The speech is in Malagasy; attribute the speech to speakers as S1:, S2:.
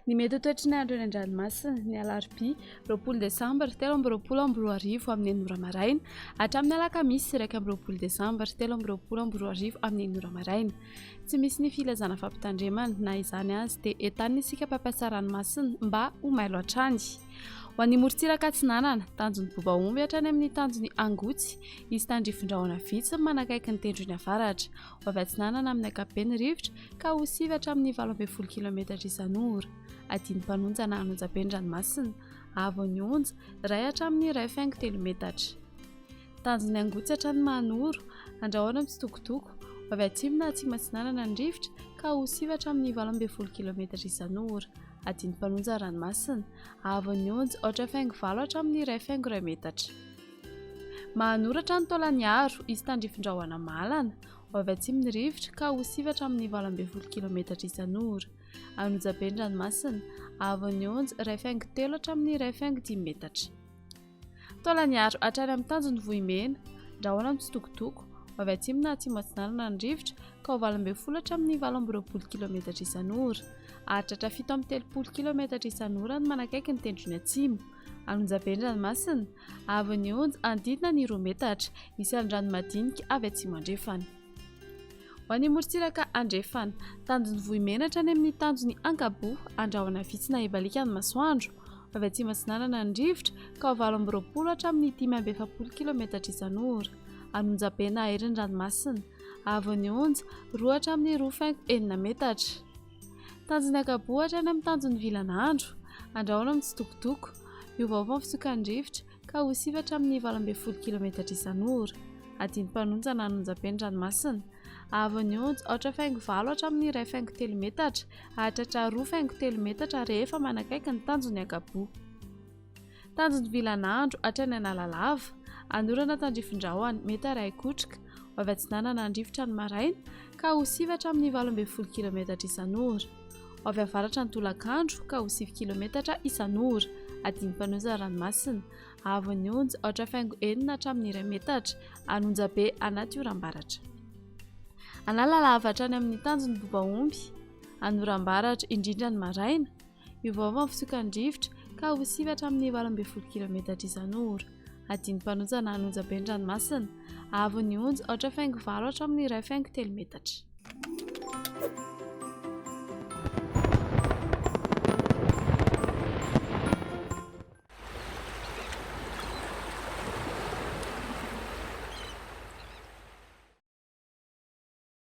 S1: Ny mety ho toetry ny andro eny an-dranomasina, ny alarobia, 20 desambra 2023 amin'ny enina ora maraina hatramin'ny alakamisy 21 desambra 2023 amin'ny enina ora maraina. Tsy misy ny filazana fampitandremana, na izany aza dia entanina isika mpampiasa ranomasina mba ho mailo hatrany. Ho an'ny morontsiraka atsinanana, tanjon'ny Bobaomby hatrany amin'ny tanjon'ny Angotsy, hisy tandrifin-drahona vitsy manakaiky ny tendrony avaratra. Ho avy atsinanana amin'ny ankapobeny ny rivotra ka ho sivy hatramin'ny 18 kilometatra isan'ora. Adin'ny mpanonja na an'onjabe ny ranomasina. Avo ny onja, iray hatramin'ny iray faingo telo metatra. Tanjon'ny Angotsy hatrany Mahanoro, andrahona mitsitokotoko. Ho avy atsimo na atsimo atsinanana ny rivotra ka ho sivy hatramin'ny 18 kilometatra isan'ora. Adin'ny mpanonja ranomasina. Avo ny onja, aotra faingo valo hatramin'ny iray faingo iray metatra. Mahanoratra ny Taolagnaro, hisy tandrifin-drahona mahalana, ho avy atsimo ny rivotra ka ho sivy hatramin'ny 18 kilometatra isan'ora. An'Onjabe ny ranomasina, haavon'ny onja, iray faingo telo hatramin'ny iray faingo dimy metatra. Taolagnaro hatrany amin'ny tanjon'ny Vohimena, rahona mitsitokotoko, ho avy atsimo na atsimo atsinanana ny rivotra ka ho 18 hatramin'ny 28 kilometatra isan'ora. Hahatratra 37 kilometatra isan'ora ny manakaiky ny tendrony atsimo. An'Onjabe ny ranomasina, avo ny onja hanodidina ny roa metatra, hisy alon-drano madinika avy atsimo andrefana. Ho an'ny morontsiraka andrefana, tanjon'ny Vohimena hatrany amin'ny tanjon'ny Ankaboa, andrahona vitsy na hibaliaka ny masoandro. Avy atsimo atsinanana ny rivotra, ka ho 28 hatramin'ny 45 kilometatra isan'ora. An'Onjabe na herin'ny ranomasina, avo ny onja, roa hatramin'ny roa faingo enina metatra. Tanjon'ny Ankaboa hatrany amin'ny tanjon'ny Vilanandro. Andrahona mitsitokotoko. Miovaova ny fitsokan'ny rivotra ka ho sivy hatramin'ny 18 kilometatra isan'ora. Adin'ny mpanonja na an'onjabe ny ranomasina. Haavon'ny onja, aotra faingo valo hatramin'ny iray faingo telo metatra, hahatratra roa faingo telo metatra rehefa manakaiky ny tanjon'ny Ankaboa. Tanjon'ny Vilanandro hatrany Analalava. Anorana tandrifin-drahona, mety harahi-kotroka, ho avy atsinanana handrivotra ny maraina, ka ho sivy hatramin'ny 18 kilometatra isan'ora. Ho avy avaratra ny tolakandro, ka ho sivy kilometatra isan'ora. Adin'ny-mpanoza ranomasina. Haavon'ny onja, aotra faingo enina hatramin'ny iray metatra, an'onjabe anaty oram-baratra. Analalava hatrany amin'ny tanjon'ny Bobaomby. Anoram-baratra, indrindra ny maraina. Miovaova ny fitsokan'ny rivotra ka ho sivy hatramin'ny 18 kilometatra isan'ora. Adin'ny mpanonja na an'onjabe ny ranomasina. Haavon'ny onja, aotra faingo valo hatramin'ny iray faingo telo metatra.